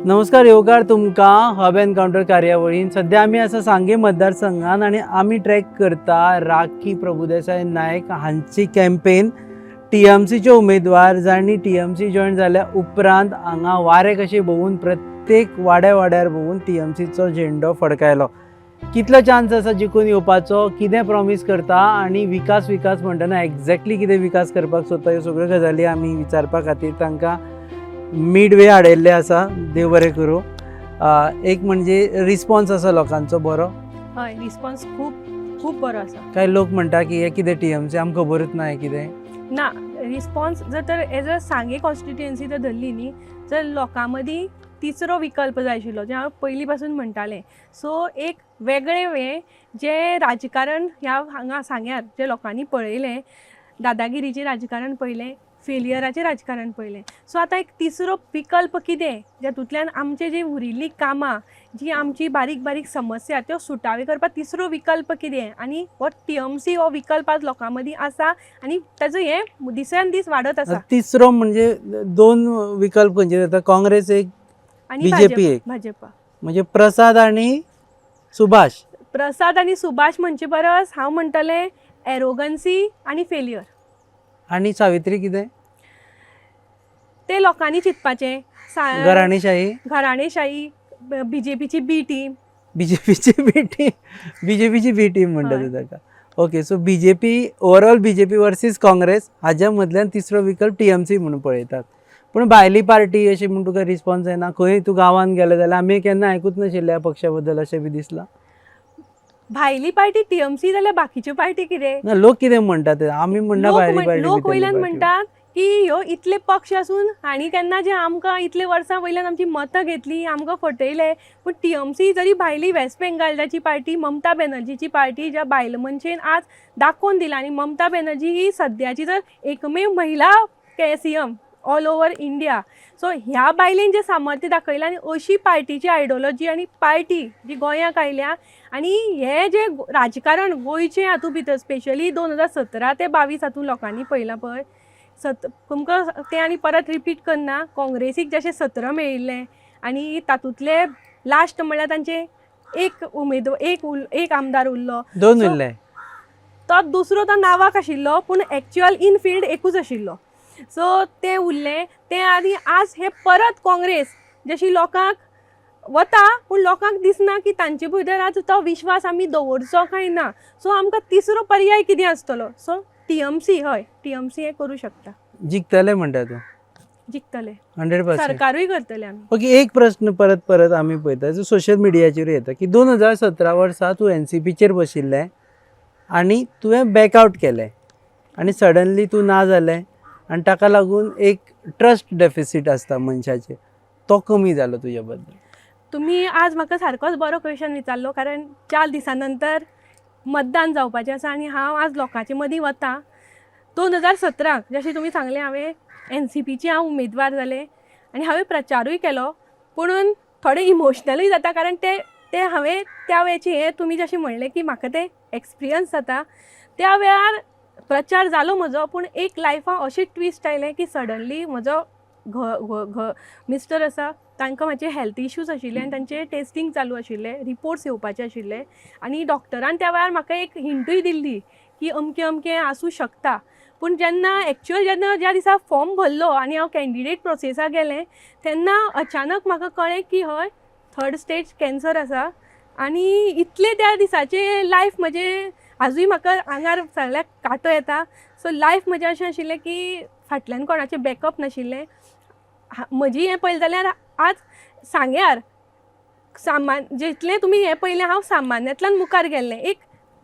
नमस्कार, येवकार तुमकां हब एनकावंटर कार्यावळीन. सध्या आमी आसा सांगे मतदारसंघान आनी आमी ट्रॅक करता राखी प्रभुदेसाय नायक हांची कॅम्पेन. टीएमसीचे उमेदवार जांणी टीएमसी जॉयन जाल्या उपरांत हांगा वारें कशें भोंवून प्रत्येक वाड्या वाड्यार भोंवून टीएमसीचो झेंडो फडकायलो. कितलो चान्स आसा जिखून येवपाचो, कितें प्रॉमीस करता आनी विकास विकास म्हणटना एक्झॅक्टली कितें विकास करपाक सोदता, ह्यो सगळ्यो गजाली आमी विचारपा खातीर तांकां मिडवे हाडयल्ले आसा. देव बरें करूं. एक म्हणजे रिस्पॉन्स आसा लोकांचो बरो? हय, रिस्पॉन्स खूब खूब बरो आसा. कांय लोक म्हणटा की हे कितें टीएमसी, आमकां खबरूच ना हें कितें. ना, रिस्पॉन्स जर तर एज अ सांगे कॉन्स्टिट्युएन्सी जर धरली न्ही, जर लोकां मदीं तिसरो विकल्प जाय आशिल्लो, जें हांव पयलीं पासून म्हणटालें. सो एक वेगळें वें जें राजकारण ह्या हांगा सांग्यार जें लोकांनी पळयलें, दादागिरीचें राजकारण पळयलें, फेलियराचें राजकारण पळयलें. सो आतां एक तिसरो विकल्प कितें, जातूंतल्यान आमचे जी उरिल्लीं कामां, जी आमची बारीक बारीक समस्या, त्यो सुटाव्यो करपाक तिसरो विकल्प कितें, आनी हो टीएमसी हो विकल्प आज लोकां मदीं आसा आनी ताजो हें दिसान दीस वाडत आसा. तिसरो म्हणजे दोन विकल्प खंयचे जाता? काँग्रेस एक आनी बीजेपी एक. भाजपा. म्हणजे प्रसाद आनी सुभाष. प्रसाद आनी सुभाष म्हणचे परस हांव म्हणटलें एरोगन्सी आनी फेलियर. आनी सावित्री कितें? ते लोकांनी चिंतपाचें. घराणेशाही. घराणेशाही, बीजेपीची बी टीम. बीजेपीची बी टीम, बीजेपीची बी टीम म्हणटा तूं ताका. Okay, so BJP overall, BJP versus Congress हाज्या मदल्यान तिसरो विकल्प टीएमसी म्हणून पळयतात. पूण भायली पार्टी अशी म्हूण तुका रिस्पॉन्स येना? खंय तूं गांवांत गेले जाल्यार आमी केन्ना आयकूच नाशिल्ले ह्या पक्षा बद्दल अशें बी दिसलां? भायली पार्टी टीएमसी जाल्यार बाकीच्यो पार्टी कितें? ना, लोक कितें म्हणटात ते आमी म्हणना. लोक भायली पार्टी, लोक भितरली वयल्यान पार्टी. म्हणटात की ह्यो इतले पक्ष आसून हांणी केन्ना जे आमकां इतले वर्सां वयल्यान आमची मतां घेतली, आमकां फटयले, पूण टीएमसी जरी भायली वेस्ट बेंगालाची पार्टी, ममता बॅनर्जीची पार्टी, ज्या बायल मनशेन आज दाखोवन दिला, आनी ममता बॅनर्जी ही सद्याची जर एकमेव महिला K CM all over India, so ह्या बायलेन जें सामर्थ्य दाखयलां आनी अशी पार्टीची आयडियोलॉजी आनी पार्टी जी गोंयाक आयल्या आनी हें जें राजकारण गोंयचें हातूंत भितर स्पेशली 2017 ते 22 हातूंत लोकांनी पळयलां पळय, सत तुमकां तें आनी परत रिपीट करना. काँग्रेसीक जशें 17 मेळिल्लें आनी तातूंतले लास्ट म्हणल्यार तांचे एक उमेदवार, एक आमदार उरलो. दोन So, उरले. तो दुसरो तो नांवाक आशिल्लो, पूण एक्चुअल इन फिल्ड एकूच आशिल्लो. सो ते उरले ते आनी आज हे परत काँग्रेस जशी लोकांक वता, पूण लोकांक दिसना की तांचे भितर आज तो विश्वास आमी दवरचो काय ना. सो आमकां तिसरो पर्याय कितें आसतलो? सो टीएमसी, हय, टीएमसी हें करूं शकता. जिखतले म्हणटा तूं? जिखतले. 100%? सरकारूय करतले आमी. ओके, एक प्रश्न परत परत आमी पळयता, जो सोशल मिडियाचेर येता की 2017 वर्सा तूं एनसीपीचेर बशिल्लें आनी तुवें बॅकआवट केलें आनी सडनली तूं ना जालें आनी ताका लागून एक ट्रस्ट डेफिसीट आसता मनशाचेर, तो कमी जालो तुज्या बद्दल. तुमी आज म्हाका सारकोच बरो क्वेश्चन विचारलो, कारण 4 दिसां नंतर मतदान जावपाचें आसा आनी हांव आज लोकांचे मदीं वता. 2017क जशें तुमी सांगलें, हांवें एनसीपीची हांव उमेदवार जालें आनी हांवें प्रचारूय केलो, पुणून थोडें इमोशनलूय जाता, कारण ते ते हांवें त्या वेळाचें हें तुमी जशें म्हणलें की म्हाका तें एक्सपिरियन्स जाता. त्या वेळार प्रचार जालो म्हजो, पूण एक लायफान अशें ट्विस्ट आयलें की सडनली म्हजो घ घ घ मिस्टर आसा, तांकां मातशे हेल्थ इश्यूज आशिल्ले आनी तांचे टेस्टींग चालू आशिल्ले, रिपोर्ट्स येवपाचे आशिल्ले आनी डॉक्टरान त्या वेळार म्हाका एक हिंटूय दिल्ली की अमकें अमकें आसूं शकता. पूण जेन्ना एक्चुअल जेन्ना ज्या दिसा फॉर्म भरलो आनी हांव कॅन्डिडेट प्रोसेसाक गेलें, तेन्ना अचानक म्हाका कळ्ळें की हय, थर्ड स्टेज कॅन्सर आसा. आनी इतलें त्या दिसाचें लायफ म्हजें आजूय म्हाका आंगार सगळ्याक कांटो येता. सो लायफ म्हजें अशें आशिल्लें की फाटल्यान कोणाचें बॅकअप नाशिल्लें. म्हजी हें पळयलें जाल्यार आज सांग्यार सामान जितलें तुमी हें पळयलें, हांव सामान्यांतल्यान मुखार गेल्लें. एक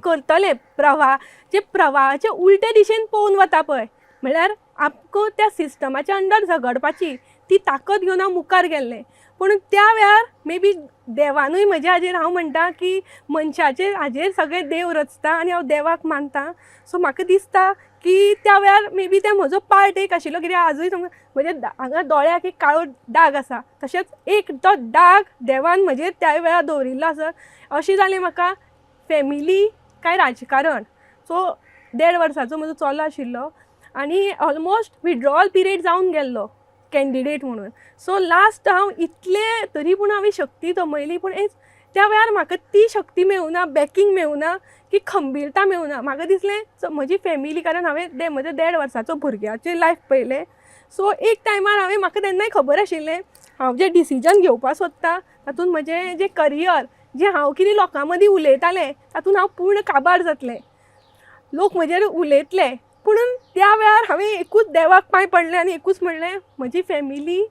करतलें प्रवाह, जे प्रवाहाचे उलटे दिशेन पळोवन वता पळय, म्हणल्यार आमकां त्या सिस्टमाच्या अंडर झगडपाची ती ताकद घेवन हांव मुखार गेल्लें. पूण त्या वेळार मे बी देवानूय म्हज्या हाजेर, हांव म्हणटा की मनशाचे हाजेर सगळे देव रचता आनी हांव देवाक मानता, सो म्हाका दिसता की त्या वेळार मे बी ते म्हजो पार्ट एक आशिल्लो. कित्याक आजूय तुमकां म्हज्या हांगा दोळ्याक एक काळो डाग आसा, तशेंच एक तो डाग देवान म्हजेर त्या वेळार दवरिल्लो आसा. अशें जालें म्हाका फॅमिली काय राजकारण. सो 1.5 वर्साचो म्हजो चलो आशिल्लो आनी ऑलमोस्ट विड्रॉवल पिरियड जावन गेल्लो. कॅन्डिडेट म्हणून. सो लास्ट हांव इतलें तरी पूण हांवें शक्ती जमयली, पूण त्या वेळार म्हाका ती शक्ती मेळुना, बॅकींग मेळुना की खंबीरता मेळुना. म्हाका दिसलें म्हजी फॅमिली, कारण हांवें म्हज्या 1.5 वर्साचो भुरग्याचें लायफ पळयलें. सो एक टायमार हांवें, म्हाका तेन्नाय खबर आशिल्लें हांव जें डिसिजन घेवपाक सोदता तातूंत म्हजें जें करियर, जें हांव कितें लोकां मदीं उलयतालें तातूंत हांव पूर्ण काबार जातलें, लोक म्हजेर उलयतले. पुणून त्या वेळार हांवें एकूच देवाक पांय पडलें आनी एकूच म्हणलें, म्हजी फॅमिली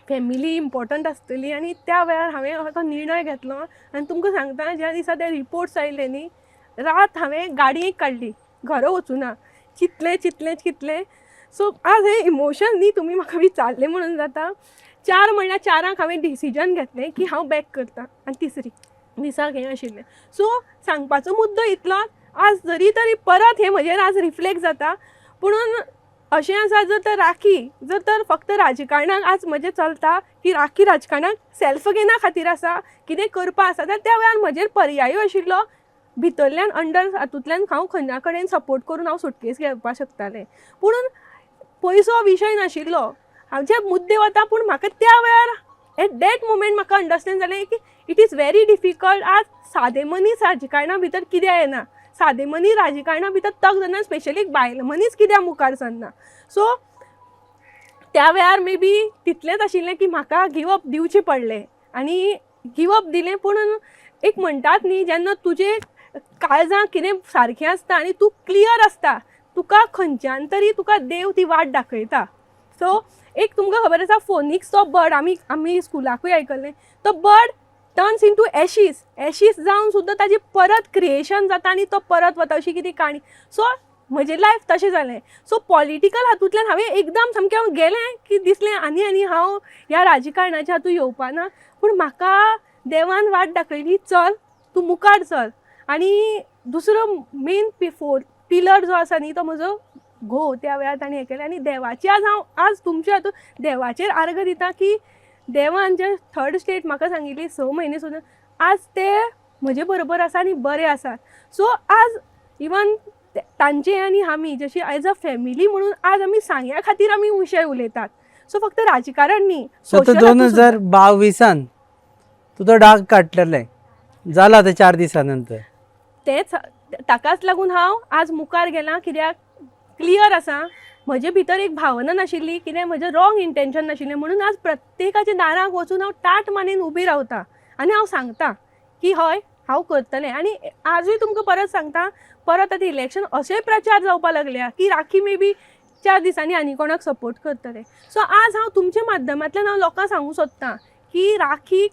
फॅमिली इम्पॉर्टंट आसतली. आनी त्या वेळार हांवें तो निर्णय घेतलो. आनी तुमकां सांगता, ज्या दिसा ते रिपोर्ट्स आयले न्ही, रात हांवें गाडयेक काडली, घरा वचुना, चिंतलें चिंतलें चिंतलें. सो आज हें इमोशन न्ही तुमी म्हाका विचारलें म्हणून जाता. 4 म्हणल्यार 4 हांवें डिसिजन घेतलें की हांव बॅक करता आनी तिसरी दिसाक हें आशिल्लें. सो सांगपाचो मुद्दो इतलो, आज जरी तरी परत हें म्हजेर आज रिफ्लेक्ट जाता, पुणून अशें आसा, जर तर राखी जर तर फक्त राजकारणाक आज म्हजें चलता की राखी राजकारणाक सेल्फ गेना खातीर आसा, कितें करपा आसा, जाल्यार त्या वेळार म्हजेर पर्यायूय आशिल्लो भितरल्यान अंडर हातूंतल्यान हांव खंयच्या कडेन सपोर्ट करून हांव सुटकेस घेवपाक शकतालें. पुणून पयसो विशय नाशिल्लो, हांव जे मुद्दे वता, पूण म्हाका त्या वेळार एट that moment म्हाका अंडरस्टँड जालें की it is very difficult. आज सादे मनीस राजकारणा भितर कित्याक येना, सादे मनीस राजकारणा भितर तग जायना, स्पेशली बायल मनीस कित्याक मुखार सरना. सो त्या वेळार मे बी तितलेंच आशिल्लें की म्हाका गिवअप दिवचें पडलें आनी गिवअप दिलें. पूण एक म्हणटात न्ही, जेन्ना तुजें काळजां कितें सारकें आसता आनी तूं क्लियर आसता, तुका खंयच्यान तरी तुका देव ती वाट दाखयता. सो एक तुमकां खबर आसा, फोनिक्स तो बर्ड, आमी आमी स्कुलाकूय आयकल्लें, तो bird turns into ashes, ashes जावन सुद्दां ताजी परत क्रिएशन जाता आनी तो परत वता, अशी कितें काणी. सो म्हजें लायफ तशें जालें. सो पॉलिटिकल हातूंतल्यान हांवें एकदम सामकें हांव गेलें की दिसलें आनी आनी हांव ह्या राजकारणाच्या हातूंत येवपा ना, पूण म्हाका देवान वाट दाखयली, चल तूं मुखार चल. आनी दुसरो मेन फोर्थ पिलर जो आसा न्ही, तो म्हजो घोव, त्या वेळार ताणें हें केलें. आनी देवाची आज हांव आज तुमच्या हातूंत देवाचेर आर्ग दिता की देवान जे थर्ड स्टेट म्हाका सांगिल्ली 6 म्हयने सुद्दां, आज ते म्हजे बरोबर आसा आनी बरे आसात. सो आज इवन तांचे आनी आमी जशी एज अ फॅमिली म्हणून आज आमी सांग्या खातीर आमी विशय उलयतात. सो फक्त राजकारण न्ही. सो आतां 2022 तूं तो डाग काडटलें जाला आतां 4 दिसां नंतर. तेच ताकाच लागून हांव आज मुखार गेलां, कित्याक क्लियर आसा म्हजे भितर एक भावना नाशिल्ली, कितें म्हजें रॉंग इंटेंशन नाशिल्लें, म्हणून आज प्रत्येकाच्या दाराक वचून हांव ताट मानेन उबी रावता आनी हांव सांगता की हय हांव करतलें. आनी आजूय तुमकां परत सांगता, परत आतां इलेक्शन अशेय प्रचार जावपाक लागल्या की राखी मे बी 4 दिसांनी आनी कोणाक सपोर्ट करतले. सो आज हांव तुमच्या माध्यमांतल्यान हांव लोकांक सांगूंक सोदतां की राखी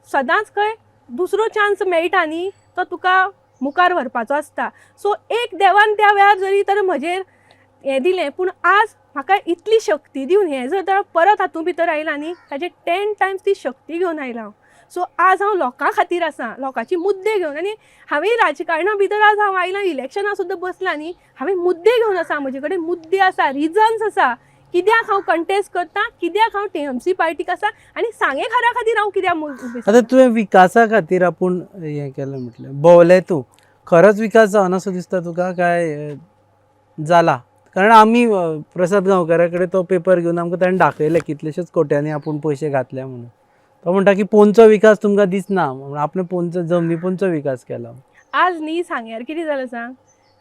सदांच खंय दुसरो चान्स मेळटा न्ही, तो तुका मुखार व्हरपाचो आसता. सो एक देवान त्या वेळार जरी तर म्हजेर हें दिलें, पूण आज म्हाका इतली शक्ती दिवन हें जर तर परत हातूंत भितर आयलां न्ही, ताजे 10 टायम्स ती शक्ती घेवन आयला हांव. सो आज हांव लोकां खातीर आसा, लोकांची मुद्दे घेवन. आनी हांवें राजकारणा भितर आज हांव आयलां, इलेक्शनां सुद्दां बसलां न्ही, हांवें मुद्दे घेवन आसा, म्हजे कडेन मुद्दे आसा, रिजन्स आसा कित्याक हांव कंटेस्ट करता, कित्याक हांव टीएमसी पार्टीक आसा आनी सांगेकारा खातीर हांव कित्याक उबें. आतां तुवें विकासा खातीर आपूण हें केलें म्हटलें, भोंवलें तूं, खरोच विकास जावना सो दिसता तुका काय जाला? कारण आमी प्रसाद गांवकारा कडेन तो पेपर घेवन आमकां ताणें दाखयलें कितलेशेच कोट्यांनी आपूण पयशे घातले म्हणून. तो म्हणटा की पोंचो विकास तुमकां दिसना, म्हणून आपणें पोंचो जमनी पोंचो विकास केला. आज न्ही सांग्यार कितें जालें सांग,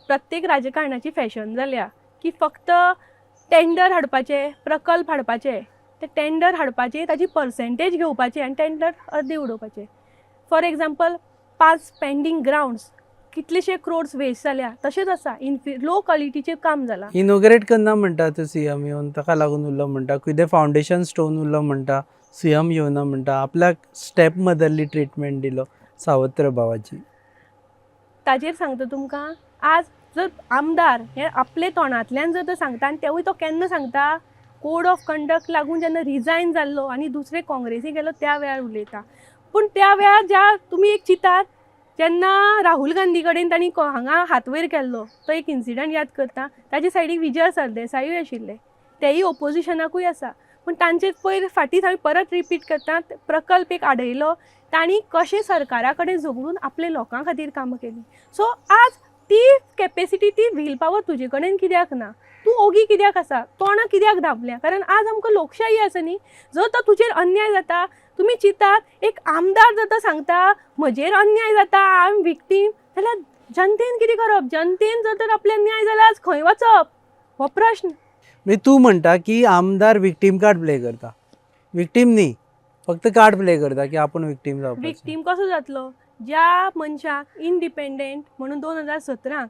प्रत्येक राजकारणाची फॅशन जाल्या की फक्त टेंडर हाडपाचे, प्रकल्प हाडपाचे, ते टेंडर हाडपाचे, ताजी पर्सेंटेज घेवपाची आनी टेंडर अर्दे उडोवपाचे. फॉर एग्जाम्पल 5 पेंडींग ग्रावंड्स कितलेशे क्रोड्स वेस्ट जाल्या, तशेंच आसा लो क्वॉलिटीचें काम जालां. इनोग्रेट करना म्हणटा तो सीएम येवन, ताका लागून उरलो म्हणटा, कितें फावंडेशन स्टोन उरलो म्हणटा, सीएम येवना म्हणटा, आपल्याक स्टेप मदरली ट्रिटमेंट दिलो सावत्र भावाची. ताजेर सांगता तुमकां, आज जर आमदार हे आपले तोंडांतल्यान जर तो सांगता, आनी तेवूय तो केन्ना सांगता, कोड ऑफ कंडक्ट लागून जेन्ना रिजायन जाल्लो आनी दुसरे काँग्रेसी गेलो त्या वेळार उलयता. पूण त्या वेळार ज्या तुमी एक चिंतात, जेन्ना राहुल गांधी कडेन तांणी हांगा हात वयर केल्लो तो एक इन्सिडंट याद करता, ताजे सायडीक विजय सरदेसायूय आशिल्ले, तेय ओपोजिशनाकूय आसा, पूण तांचे पयर फाटीं हांवें परत रिपीट करता, प्रकल्प एक आडयलो, तांणी कशें सरकारा कडेन झगडून आपले लोकां खातीर कामां केलीं. सो आज ती कॅपेसिटी, ती व्हील पावर तुजे कडेन कित्याक ना? तूं ओगी कित्याक आसा? तोंडां कित्याक धांपल्या? कारण आज आमकां लोकशाही आसा न्ही. जर तो तुजेर अन्याय जाता, तुमी चिंतात, एक आमदार जर तो सांगता म्हजेर अन्याय जाता, I am victim, जाल्यार जनतेन कितें करप? जनतेन जर तर आपल्याक न्याय जाल्यार आज खंय वचप हो प्रश्न. म्हणजे तूं म्हणटा की आमदार विक्टीम कार्ड प्ले करता. विक्टीम न्ही, फक्त कार्ड प्ले करता की आपूण विक्टीम जावपाचें. विक्टीम कसो जातलो ज्या मनशाक इंडिपेंडंट म्हणून 2017,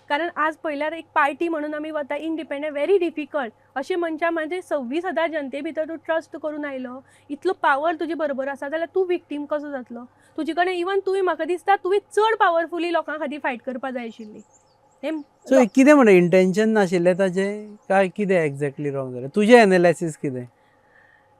कारण आज पळयल्यार एक पार्टी म्हणून आमी वता इंडिपेंडंट, व्हेरी डिफिकल्ट. अशें मनशां म्हणजे 26,000 जनते भितर तूं ट्रस्ट करून आयलो, इतलो पावर तुजे बरोबर आसा, जाल्यार तूं विक्टीम कसो जातलो? तुजे कडेन इवन तुवें, म्हाका दिसता तुवें चड पावरफुली लोकां खातीर फायट करपा जाय आशिल्ली. हें सो कितें म्हणटा, इंटेन्शन नाशिल्लें ताजें काय कितें एग्जॅक्टली रॉंग जालें? तुजें एनालायसीस कितें?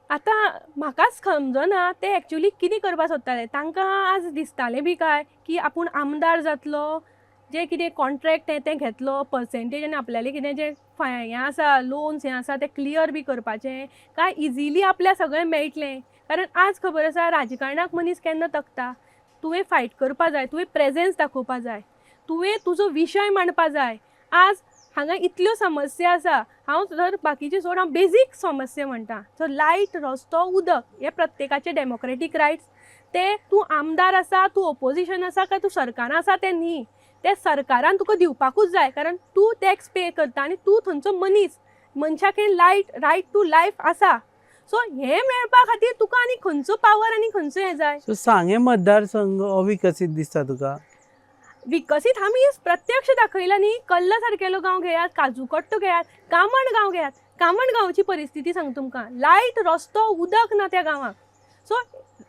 आतां म्हाकाच समजना ते एक्चुली कितें करपा सोदताले. तांकां आज दिसतालें बी काय की आपूण आमदार जातलो, जें कितें कॉन्ट्रॅक्ट हें तें घेतलो, पर्सेंटेज आनी आपल्यालें कितें जें हें आसा, लोन्स हें आसा तें क्लियर बी करपाचें काय इजिली आपल्या सगळें मेळटलें. कारण आज खबर आसा राजकारणाक मनीस केन्ना तकता. तुवें फायट करपा जाय, तुवें प्रेजेन्स दाखोवपा जाय, तुवें तुजो विशय मांडपा जाय. आज हांगा इतल्यो समस्या आसा, हांव जर बाकीचे सोड, हांव बेजीक समस्या म्हणटा. सो लायट, रस्तो, उदक हे प्रत्येकाचे डेमोक्रेटीक रायट्स. ते तूं आमदार आसा, तूं ओपोजिशन आसा काय तूं सरकारान आसा तें न्ही, ते सरकारान तुका दिवपाकूच जाय. कारण तूं टॅक्स पे करता आनी तूं थंयचो मनीस, मनशाक हें लायट, रायट टू लायफ आसा. सो हें मेळपा खातीर तुका आनी खंयचो पावर आनी खंयचो हें जाय? सो सांगें मतदारसंघ अविकसीत दिसता तुका? विकसीत आमी प्रत्यक्ष दाखयला न्ही. कल्ला सारकेलो गांव घेयात, काजूकट्टो घेयात, कामण गांव घेयात. कामण गांवची परिस्थिती सांग तुमकां, लायट, रस्तो, उदक ना त्या गांवाक. सो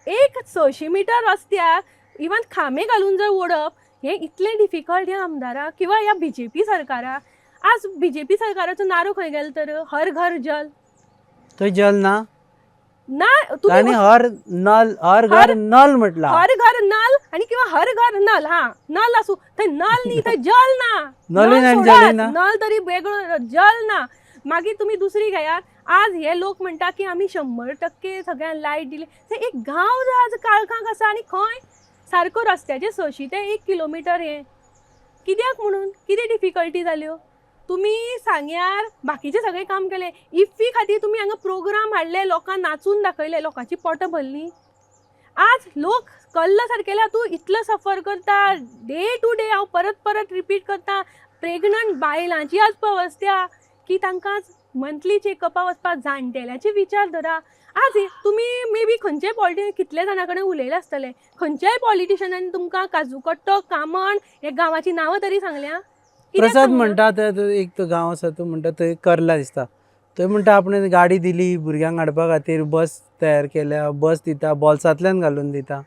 एक 600 मिटर रस्त्यार इवन खांबे घालून जर ओडप हें इतलें डिफिकल्ट ह्या आमदाराक किंवा ह्या बीजेपी सरकाराक. आज बीजेपी सरकाराचो नारो खंय गेलो तर? हर घर जल. थंय जल ना. ना. तांणी तुमी हर नल, हर घर नल म्हटलां. हर घर नल आनी किंवा हर घर नल, हा नल आसूं, थंय नल न्ही, थंय जल ना. नलूय ना आनी सोडात, जलूय ना. नल तरी वेगळो, जल ना. मागीर तुमी दुसरी घेयात, आज हे लोक म्हणटा की आमी 100% सगळ्यांक लायट दिली. थंय एक गांव आज काळखाक आसा आनी खंय सारको रस्त्याचे 600 ते 1 किलोमिटर हें कित्याक म्हणून कितें डिफिकल्टी जाल्यो? तुमी सांग्यार बाकीचें सगळें काम केलें, इफ्फी खातीर तुमी हांगा प्रोग्राम हाडले, लोकांक नाचून दाखयले, लोकांची पोटां भरलीं. आज लोक कल्ला सारकेल्या तूं इतलो सफर करता डे टू डे. हांव परत परत रिपीट करता, प्रेग्नंट बायलांची आज अवस्था की तांकां मंथली चेकअपाक वचपाक जाणटेल्याचे विचार धरा. आज तुमी मे बी खंयच्याय पॉलिटिशन कितल्या जाणां कडेन उलयले आसतले, खंयच्याय पॉलिटिशनान तुमकां काजूकट्टो, कामण हे गांवाची नांवां तरी सांगल्या? कित्याक प्रसाद सांगना? म्हणटा ते एक तो गांव आसा, तूं म्हणटा थंय करला दिसता. थंय म्हणटा आपणें गाडी दिली भुरग्यांक हाडपा खातीर, बस तयार केल्या, बस दिता, बोल्सांतल्यान घालून दिता.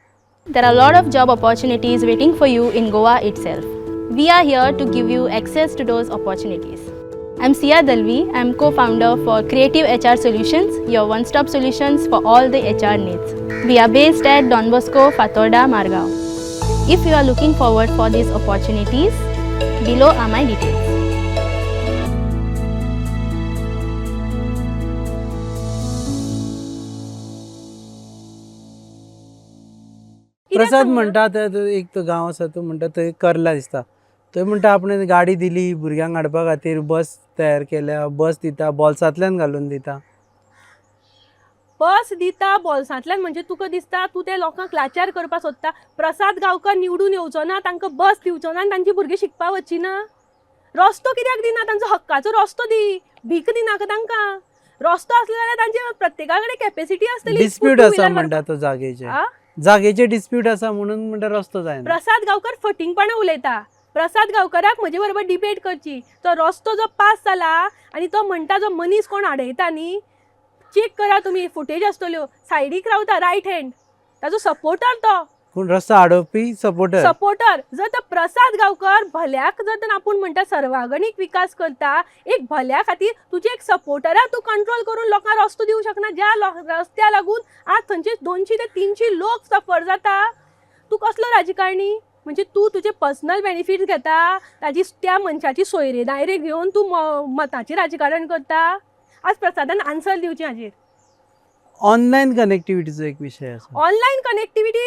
There are a lot of job opportunities waiting for you in Goa itself. We are here to give you access to those opportunities. I'm Sia Dalvi. I'm co-founder for Creative HR Solutions, your one-stop solutions for all the HR needs. We are based at Don Bosco, Fatorda, Margao. If you are looking forward for these opportunities, below are my details. कित्याक प्रसाद सांगना? म्हणटा ते एक तो गांव आसा, तूं म्हणटा थंय करला दिसता. थंय म्हणटा आपणें गाडी दिली भुरग्यांक हाडपा खातीर, बस तयार केल्या, बस दिता, बोल्सांतल्यान घालून दिता. बस दिता बोल्सांतल्यान म्हणजे तुका दिसता तूं ते लोकांक लाचार करपाक सोदता. प्रसाद गांवकर निवडून येवचो ना, तांकां बस दिवचो ना आनी तांची भुरगीं शिकपाक वचची ना. रस्तो कित्याक दिना? तांचो हक्काचो रस्तो दी, भीक दिनाका तांकां. रस्तो आसलो जाल्यार तांचे प्रत्येका कडेन कॅपेसिटी आसतली. डिस्प्यूट टू आसा व्हिलर म्हणटा तो जागेचे, आ? जागेचे डिस्प्यूट आसा म्हणून म्हणटा रस्तो जायना. प्रसाद गांवकर फटींगपणां उलयता. प्रसाद गांवकराक म्हजे बरोबर डिबेट करची. तो रस्तो जो पास जाला आनी तो म्हणटा जो मनीस कोण आडयता न्ही, चॅक करा तुमी, फुटेज आसतल्यो. सायडीक रावता रायट हँड, ताजो सपोर्टर तो. पूण रस्तो आडोवपी सपोर्टर. सपोर्टर. जर तर प्रसाद गांवकर भल्याक जर तर आपूण म्हणटा सर्वांगणीक विकास करता, एक भल्या खातीर तुजे एक सपोर्टराक तूं कंट्रोल करून लोकांक रस्तो दिवंक शकना, ज्या रस्त्या लागून आज थंयचे 200 ते 300 लोक सफर जाता. तूं कसलो राजकारणी? म्हणजे तूं तुजे पर्सनल बेनिफीट्स घेता, ताजी त्या मनशाची सोयरे दायरे घेवन तूं मताचें राजकारण करता. आज प्रसादान आन्सर दिवचें हाजेर. ऑनलायन कनेक्टिविटीचो एक विशय आसा. ऑनलायन कनेक्टिविटी,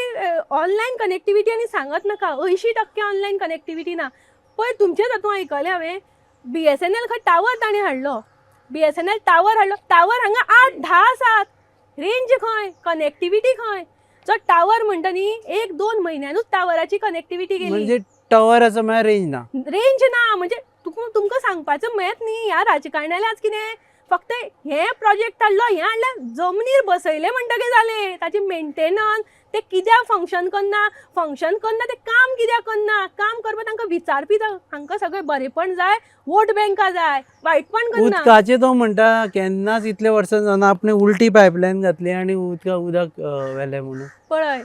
ऑनलायन कनेक्टिविटी आनी सांगत नाका, 80% ऑनलायन कनेक्टिविटी ना. पळय तुमचेच हातूंत आयकलें हांवें, बीएसएनएल खंय टावर ताणें हाडलो, बीएसएनएल टावर हाडलो, टावर हांगा 8-10 आसात, रेंज खंय, कनेक्टिविटी खंय? जो टावर म्हणटा न्ही, 1-2 म्हयन्यानूच टावराची कनेक्टिविटी गेली. म्हणजे टवर आसा म्हळ्यार रेंज ना. रेंज ना म्हणजे तुमकां सांगपाचें मेळत न्ही. ह्या राजकारण्याले आज कितें फक्त हे प्रोजेक्ट हाडलो, हें हाडलें, जमनीर बसयलें म्हणटकीर जालें. ताची मेंटेनन्स ते कित्याक फंक्शन करना, फंक्शन करना ते काम कित्याक करना, काम करपाक तांकां विचारपी जाय. हांकां सगळें बरेंपण जाय, वोट बँकां जाय, वायटपण करना. उदकाचें तो म्हणटा केन्नाच इतले वर्सां जावना आपणे उलटी पायपलायन घातली आनी उदक व्हेलें म्हणून. पळय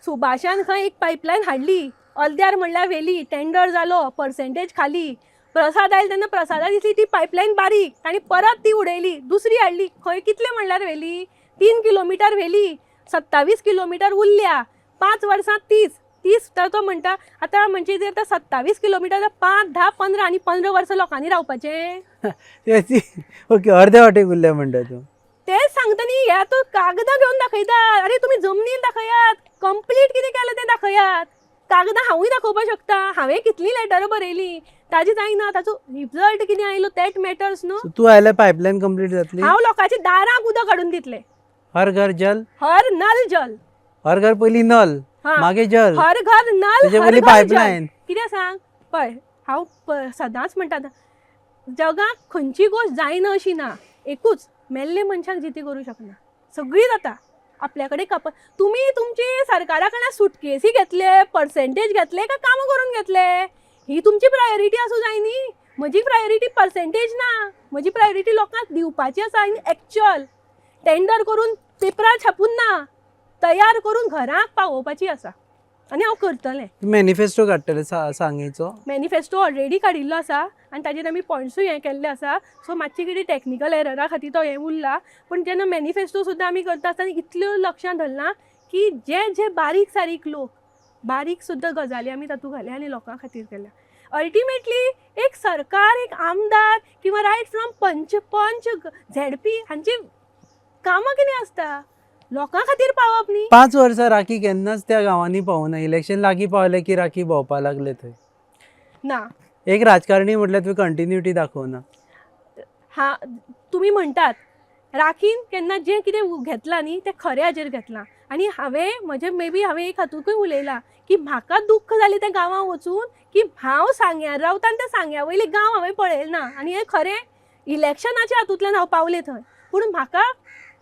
सुभाषान खंय एक पायपलायन हाडली, अर्द्यार म्हणल्यार व्हेली, टेंडर जालो, पर्सेंटेज खाली. प्रसाद आयले तेन्ना प्रसादा दिसली ती पायपलायन बारीक, तांणी परत ती उडयली, दुसरी हाडली. खंय कितले म्हणल्यार व्हेली, 3 किलोमिटर व्हेली, 27 किलोमिटर उरल्या. 5 वर्सां 30 तर तो म्हणटा आतां म्हणजे जर आतां 27 किलोमिटर 5, 10, 15 आनी 15 वर्सां लोकांनी रावपाचें. ओके, अर्दे वाटेक उरल्या म्हणटा तूं. तेच सांगता न्ही, हे आतां कागदां घेवन दाखयतात. अरे तुमी जमनीर दाखयात, कंप्लीट कितें केलें तें दाखयात. कागदां हांवूय दाखोवपाक शकता, हांवें कितलीं लेटरां बरयलीं, ताजी जायना, ताचो रिजल्ट कितें आयलो that matters न्हू. सो तूं आयल्यार पायपलायन कंप्लीट जातली. हांव लोकांच्या दाराक उदक हाडून दितलें. हर घर जल, हर नल जल. हर घर पयलीं नल, मागीर जल, हर घर नल, तेजे हर पयलीं घर जल. पायपलायन. कितें सांग पळय, हांव सदांच म्हणटा जगाक खंयची गोश्ट जायना अशी ना, एकूच मेल्ले मनशाक जिती करूं शकना, सगळी जाता. आपल्या कडेन तुमी तुमची सरकारा कडल्यान सुटकेसी घेतले, पर्सेंटेज घेतले काय कामां करून घेतले, ही तुमची प्रायोरिटी आसूं जाय न्ही. म्हजी प्रायोरिटी पर्सेंटेज ना, म्हजी प्रायोरिटी लोकांक दिवपाची आसा आनी एक्चुअल टेंडर करून पेपरार छापून ना, तयार करून घराक पावोवपाची आसा आनी हांव करतलें. मॅनिफेस्टो काडटले सांगेचो. मॅनिफेस्टो ऑलरेडी काडिल्लो आसा आनी ताजेर आमी पॉयंट्सूय हें केल्ले आसा. सो मातशी कितें टॅक्निकल एररा खातीर तो हें उरला, पूण जेन्ना मॅनिफेस्टो सुद्दां आमी करता आसतना इतल्यो लक्षां धरलां की जे जे बारीक सारीक लोक, बारीक सुद्दां गजाली आमी तातूंत घाल्या आनी लोकां खातीर केल्या. अल्टिमेटली एक सरकार, एक आमदार किंवा रायट फ्रॉम पंच, पंच, झेडपी हांची कामां कितें आसता, लोकां खातीर पावप न्ही. 5 वर्सां राखी केन्नाच त्या गांवांनी पावना. इलेक्शन लागीं पावलें की राखी भोंवपाक लागले थंय. ना, एक राजकारणी म्हटल्यार तुवें कंटिन्युटी दाखोवना. हा, तुमी म्हणटात राखीन केन्ना जें कितें घेतलां न्ही तें खरें हाजेर घेतलां. आनी हांवें म्हजें मे बी हांवें एक हातूंतूय उलयलां की म्हाका दुख्ख जालें त्या गांवांत वचून की हांव सांग्यार रावता आनी त्या सांग्या वयले गांव हांवें पळयलें ना. आनी हें खरें इलेक्शनाच्या हातूंतल्यान हांव पावलें थंय. पूण म्हाका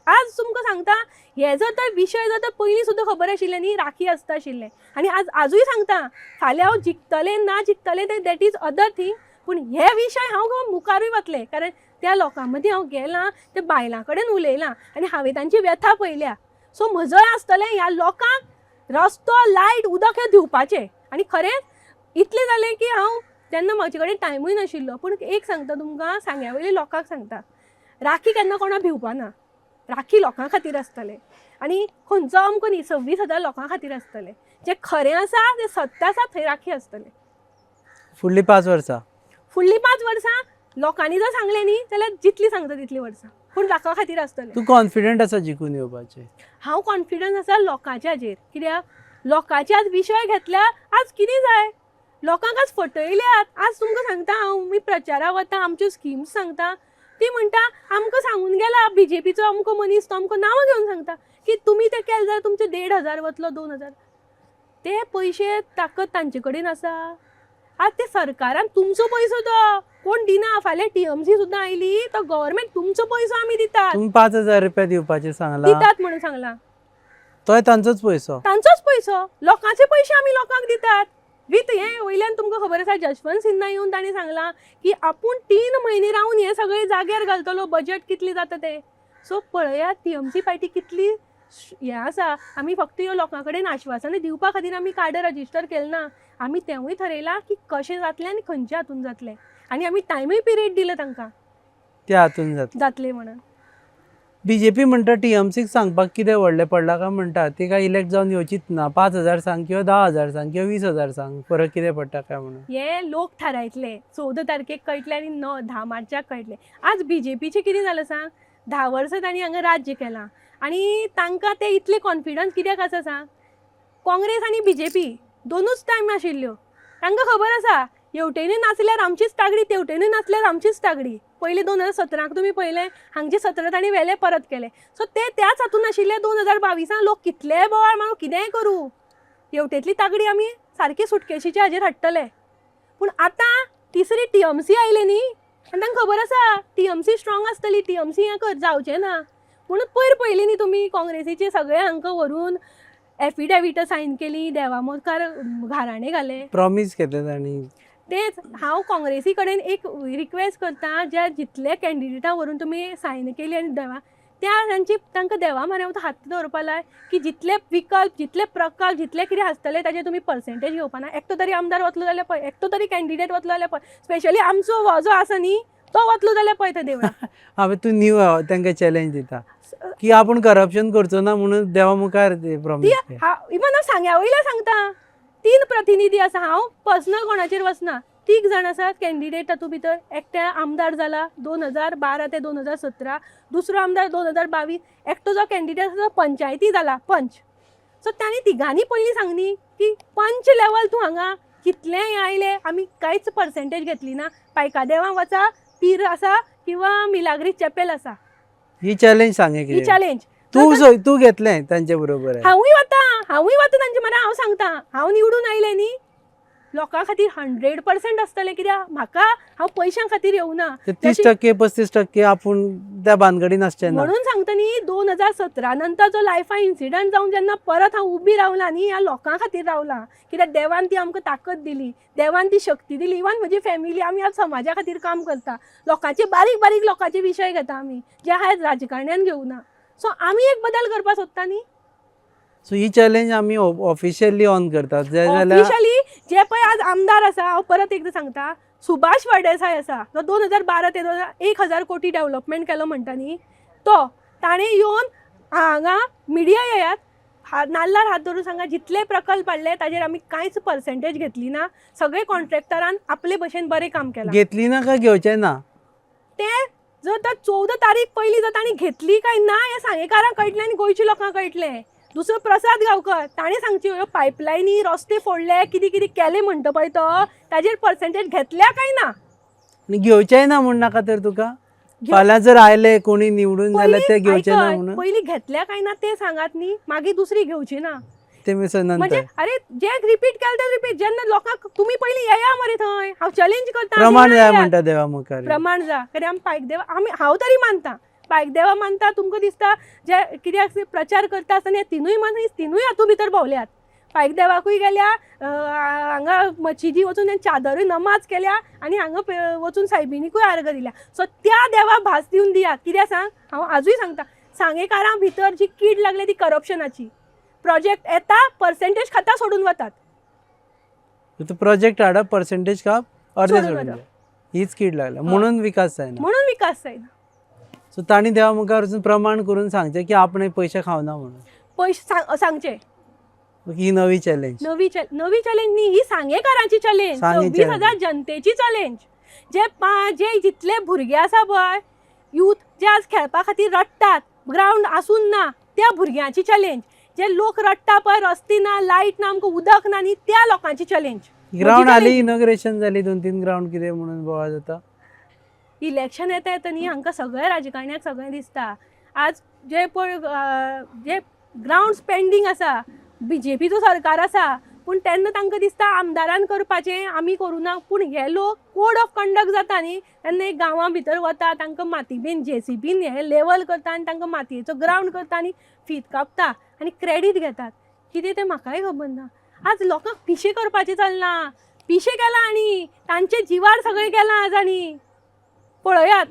आज तुमकां सांगता, हे जर तर विशय जर तर पयलीं सुद्दां खबर आशिल्लें न्ही, राखी आसता आशिल्लें. आनी आज आजूय सांगता, फाल्यां हांव जिखतलें ना जिखतलें तें that is other thing, पूण हे विशय हांव मुखारूय वतलें, कारण त्या लोकां मदीं हांव गेलां, त्या बायलां कडेन उलयलां आनी हांवें तांची व्यथा पळयल्या. सो म्हजोय आसतलें ह्या लोकांक रस्तो, लायट, उदक हें दिवपाचें. आनी खरेंच इतलें जालें की हांव तेन्ना म्हजे कडेन टायमूय नाशिल्लो, पूण एक सांगता तुमकां, सांग्या वयल्या लोकांक सांगता, राखी केन्ना कोणा भिवपाना, राखी लोकां खातीर आसतलें. आनी खंयचो अमको न्ही, 26,000 लोकां खातीर आसतलें. जें खरें आसा, जें सत्य आसा, थंय राखी आसतलें. फुडलीं 5 वर्सां, फुडलीं 5 वर्सां लोकांनी जर सांगलें न्ही जाल्यार जितली सांगता तितलीं वर्सां, पूण लोकां खातीर आसतलें. तूं कॉन्फिडंट आसा जिखून येवपाचें? हांव कॉन्फिडंट आसा लोकांच्या हाजेर, कित्याक लोकांचे आज विशय घेतल्यार आज कितें जाय, लोकांक आज फटयल्यात. आज तुमकां सांगता हांव, मी प्रचाराक वता, आमच्यो स्किम्स सांगता, ती म्हणटा आमकां सांगून गेला बीजेपीचो अमको मनीस, तो अमको नांवां घेवन सांगता की तुमी तें केलें जाल्यार तुमचें 1,500 वतलो, 2,000. ते पयशे ताकद तांचे कडेन आसा. आज ते सरकारान तुमचो पयसो तो कोण दिना. फाल्यां टीएमसी सुद्दां आयली तो गव्हर्मेंट तुमचो पयसो आमी दितात. तुमी 5,000 रुपया दिवपाचें सांगलां, दितात म्हणून सांगलां, तोय तांचोच पयसो, तांचोच पयसो, लोकांचे पयशे आमी लोकांक दितात. विथ हें वयल्यान तुमकां खबर आसा, जशवंत सिन्हा येवन तांणी सांगलां की आपूण 3 म्हयने रावन हें सगळें जाग्यार घालतलो, बजट कितलें जाता तें. सो पळयात टीएमसी पार्टी कितली हें आसा. आमी फक्त ह्यो लोकां कडेन आश्वासनां दिवपा खातीर आमी कार्डां रजिस्टर केलें ना, आमी तेंवूय थरयलां की कशें जातलें आनी खंयच्या हातून जातलें, आनी आमी टायमूय पिरियड दिला तांकां त्या हातून जातलें जातलें म्हणून. बीजेपी म्हणटा टीएमसीक सांगपाक कितें व्हडलें पडलां काय म्हणटा, ती काय इलेक्ट जावन येवचीच ना. 5,000 सांग किंवा 10,000 सांग किंवा 20,000 सांग, फरक कितें पडटा काय म्हणून. हे लोक थारायतले, 14 तारखेक कळटलें आनी 9-10 मार्चाक कळटलें. आज बीजेपीचें कितें जालां सांग, 10 वर्सां तांणी हांगा राज्य केलां आनी तांकां ते इतले कॉन्फिडन्स कित्याक आसा सांग, काँग्रेस आनी बीजेपी दोनूच टायम आशिल्ल्यो, तांकां खबर आसा हेवटेनूय नाचल्यार आमचीच तागडी, तेवटेनूय नाचल्यार आमचीच तागडी. पयलीं 2017 तुमी पळयलें, हांगचे 17 तांणी व्हेले परत केले. सो ते त्याच हातून आशिल्ले. 2022 लोक कितलेय बोवाळ मारूं, कितेंय करूं, हेवटेंतली तागडी आमी सारकी सुटकेशीच्या हाजेर हाडटले. पूण आतां तिसरी टीएमसी आयले न्ही, आनी तांकां खबर आसा टीएमसी स्ट्रॉंग आसतली, टीएमसी हें कर जावचें ना म्हणून पयर पळयली न्ही तुमी काँग्रेसीचे सगळे हांकां व्हरून एफिडेविटां सायन केली, देवा मुखार घाराणें घालें, प्रॉमीस केलें तांणी. तेच हांव काँग्रेसी कडेन एक रिक्वेस्ट करता, ज्या जितले कॅन्डिडेटां व्हरून तुमी सायन केली आनी देवा त्या तांची तांकां देवा म्हऱ्यांत हात दवरपा लाय की जितले विकल्प, जितले प्रकल्प, जितले कितें आसतले ताजेर तुमी पर्सेंटेज घेवपा ना. एकटो तरी आमदार वतलो जाल्यार पळय, एकटो तरी कॅन्डिडेट वतलो जाल्यार पळय, स्पेशली आमचो हो जो आसा न्ही तो वतलो जाल्यार पळय थंय देवळां. हांवें तूं न्यू तांकां चॅलेंज दिता की आपूण करप्शन करचो ना म्हणून देवा मुखार ती प्रॉमीस. इवन हांव सांग्या वयल्या सांगता, 3 प्रतिनिधी आसा, हांव पर्सनल कोणाचेर वचना, 3 जाण आसात कॅन्डिडेट, तातूंत भितर एकटे आमदार जाला 2012 ते 2017, दुसरो आमदार 2022, एकटो जो कॅन्डिडेट आसा तो पंचायती जाला पंच. सो तांणी तिगांनी पयलीं सांगली की पंच लेवल तूं हांगा कितलेंय आयलें आमी कांयच पर्सेंटेज घेतली ना. पायकादेवा वचा, पीर आसा किंवा मिलाग्री चॅपेल आसा. ही चॅलेंज सांगे ही कितें चॅलेंज तूं तूं घेतलें तांचे बरोबर. हांवूय वता, हांवूय वता तांचे मरे. हांव सांगता, हांव निवडून आयलें न्ही लोकां खातीर 100% आसतलें, कित्याक म्हाका हांव पयशां खातीर येवना. 30% 35% आपूण त्या भानगडीन आसचें ना म्हणून सांगता न्ही. 2017 नंतर जो लायफा इन्सिडंट जावन जेन्ना परत हांव उबी रावलां न्ही, ह्या लोकां खातीर रावलां, कित्याक देवान ती आमकां ताकद दिली, देवान ती शक्ती दिली. इवन म्हजी फॅमिली, आमी आज समाजा खातीर काम करता, लोकांचे बारीक बारीक लोकांचे विशय घेता आमी, जे आयज राजकारण्यान घेवना. सो आमी एक बदल करपाक सोदता न्ही. सो ही चॅलेंज आमी ऑफिशियली ऑन करतात जाल्यार ऑफिशियली जे पळय आज आमदार आसा, हांव परत एकदां सांगता, सुभाष फळदेसाय आसा जो 2012 ते 1000 कोटी डेव्हलपमेंट केलो म्हणटा न्ही, तो ताणें येवन हांगा मिडिया येयात, नाल्लार हात धरून सांगा, जितले प्रकल्प हाडले ताजेर आमी कांयच पर्सेंटेज घेतली ना, सगळे कॉन्ट्रॅक्टरान आपले भशेन बरें काम केलां. घेतली ना काय घेवचें ना तें जर तर 14 तारीख पयली जर तांणी घेतली काय ना हें सांगेकारांक कळटलें आनी गोंयच्या लोकांक कळटलें. दुसरो प्रसाद गांवकर ताणें सांगची ह्यो पायपलायनी रस्ते फोडले कितें कितें केलें म्हणटा पळय तो, ताजेर पर्सेंटेज घेतल्या काय ना. आनी घेवचेंय ना म्हूण नाका तर तुका फाल्यां जर आयले कोणी निवडून जाल्यार ते घेवचे ना म्हणून पयलीं घेतल्या काय ना तें सांगात न्ही, मागीर दुसरी घेवची ना ते म्हणजे नंतर. अरे जे रिपीट केलें तें रिपीट. जेन्ना लोकांक तुमी पयलीं येया मरे थंय, हांव चॅलेंज करता, प्रमाण जाय म्हणटा देवा मुखार, प्रमाण जा. कारण आमी पायकदेवा, आमी हांव तरी मानता पायकदेवा मानता. तुमकां दिसता जे कित्याक प्रचार करता आसतना हे तिनूय मनीस तिनूय हातूंत भितर भोंवल्यात. पायकदेवाकूय गेल्या, हांगा मशिदी वचून चादरूय नमाज केल्या आनी हांगा वचून सायबिणीकूय आर्गां दिल्या. सो त्या देवा भास दिवन दियात. कित्याक सांग, हांव आजूय सांगता, सांगेकारां भितर जी कीड लागल्या ती करप्शनाची. प्रोजेक्ट येता, पर्सेंटेज खाता, सोडून वतात. प्रोजेक्ट हाडप, पर्सेंटेज खाप, अर्दे सोडून, हीच कीड लागल्या म्हणून विकास जायना, म्हणून विकास जायना. सो तांणी देवा मुखार वचून प्रमाण करून सांगचें की आपणे पयशे खावना म्हणून, पयशे सांगचे. ही नवी चॅलेंज, नवी चॅलेंज न्ही, ही सांगेकारांची चॅलेंज, 26,000 जनतेची चॅलेंज. जे जे जितले भुरगे आसा पळय यूथ, जे आज खेळपा खातीर रडटात, ग्रावंड आसून ना, त्या भुरग्यांची चॅलेंज. जे लोक रडटा पळय, रस्ते ना, लायट ना, आमकां उदक ना न्ही, त्या लोकांची चॅलेंज. ग्रावंड आली, इनॉग्रेशन जाली, 2-3 ग्रावंड कितें म्हणून बोवाळ जाता. इलेक्शन येता येता न्ही हांकां सगळ्या राजकारण्याक सगळें दिसता. आज जे पळय जे ग्रावंड पेंडींग आसा, बीजेपीचो सरकार आसा, पूण तेन्ना तांकां दिसता आमदारान करपाचें, आमी करूं ना. पूण हे लोक कोड ऑफ कंडक्ट जाता न्ही तेन्ना एक गांवां भितर वता, तांकां माती बीन जेसीबीन हें लेवल करता आनी तांकां मातयेचो ग्रावंड करता आनी फीत कापता आनी क्रेडीट घेतात. कितें तें म्हाकाय खबर ना. आज लोकांक पिशें करपाचें चल्लां, पिशें केलां आनी तांचे जिवार सगळें केलां आज. आनी पळयात.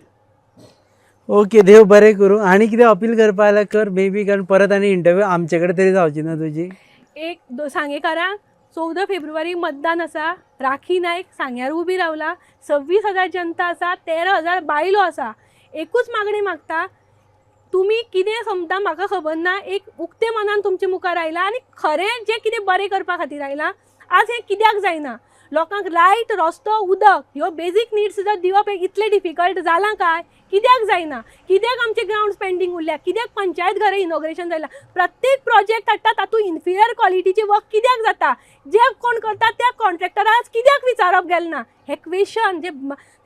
ओके, देव बरें करूं. आनी कितें अपील करपा जाल्यार कर मे बी, कारण परत आनी इंटरव्यू आमचे कडेन तरी जावची ना तुजी. एक सांगेकारांक 14 फेब्रुवारी मतदान आसा. राखी नायक सांग्यार उबी रावला, 26,000 जनता आसा, 13,000 बायलो आसा. एकूच मागणी मागता, तुमी कितें समता म्हाका खबर ना, एक उक्ते मनान तुमचे मुखार आयला आनी खरें जें कितें बरें करपा खातीर आयला. आज हें कित्याक जायना? लोकांक लायट, रस्तो, उदक ह्यो बेजीक निड्स जर दिवप हें इतलें डिफिकल्ट जालां काय कित्याक जायना? कित्याक आमचे ग्रावंड पेंडींग उरल्या? कित्याक पंचायत घरां इनॉग्रेशन जायना? प्रत्येक प्रोजेक्ट हाडटा तातूंत इन्फिरियर क्वॉलिटीचें वर्क कित्याक जाता? जे कोण करता त्या कॉन्ट्रॅक्टराक कित्याक विचारप गेलें ना? हें क्वेशन जे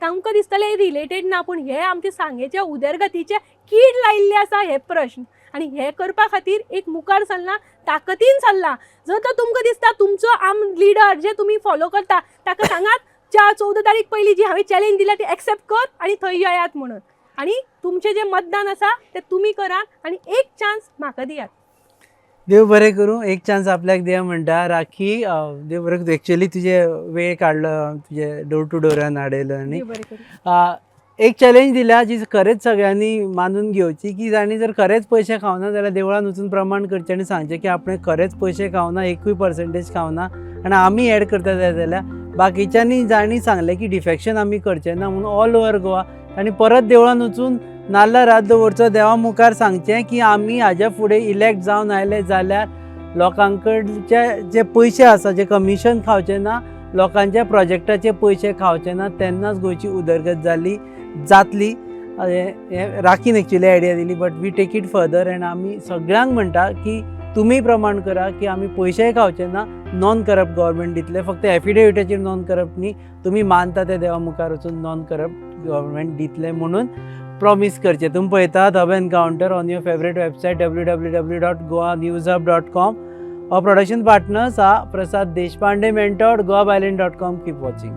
तांकां दिसतलें रिलेटेड ना, पूण हे आमचे सांगेच्या उदरगतीचे कीड लायिल्ले आसा हे प्रश्न. आनी हे करपा खातीर एक मुखार सरला, ताकदीन सरला. जर तर तुमकां दिसता तुमचो आम लिडर जे तुमी फॉलो करता ताका सांगात, 14 तारीख पयली जी हांवें चॅलेंज दिल्या ती एक्सेप्ट कर आनी थंय येयात म्हणून. आनी तुमचें जें मतदान आसा तें तुमी करात आनी एक चान्स म्हाका दियात. देव बरें करूं. एक चान्स आपल्याक दिया म्हणटा राखी. देव बरें करूं. एक्चुअली तुजे वेळ काडलो, तुजे डोर टू डोरान हाडयलो आनी देव बरें करूं. एक चॅलेंज दिल्या जी खरेंच सगळ्यांनी मानून घेवची की जांणी जर खरेंच पयशे खावना जाल्यार देवळान वचून प्रमाण करचें आनी सांगचें की आपणें खरेंच पयशे खावना, एकूय पर्संटेज खावना आनी आमी एड करता जाय जाल्यार बाकीच्यांनी जांणी सांगलें की डिफेक्शन आमी करचे ना म्हणून ऑल ओवर गोवा आनी परत देवळान वचून नाल्ला रात दवरचो, देवा मुखार सांगचें की आमी हाज्या फुडें इलेक्ट जावन आयले जाल्यार लोकांकडचे जे पयशे आसा, जे कमिशन खावचे ना, लोकांच्या प्रोजेक्टाचे पयशे खावचे ना, तेन्नाच गोंयची उदरगत जाली जातली. हें राखीन एक्चुली आयडिया दिली, but we take it further and आमी सगळ्यांक म्हणटा की तुमी प्रमाण करा की आमी पयशेय खावचे ना, नॉन करप्ट गव्हर्मेंट दितले. फक्त एफिडेविटाचेर नॉन करप्ट न्ही, तुमी मानता ते देवा मुखार वचून नॉन करप्ट गव्हर्मेंट दितले म्हणून प्रॉमीस करचें. तुमी पळयतात Hub Encounter on your favourite website www.goanewshub.com. Our production partners are Prasad Deshpande, Mentor, goabyline.com. Keep watching.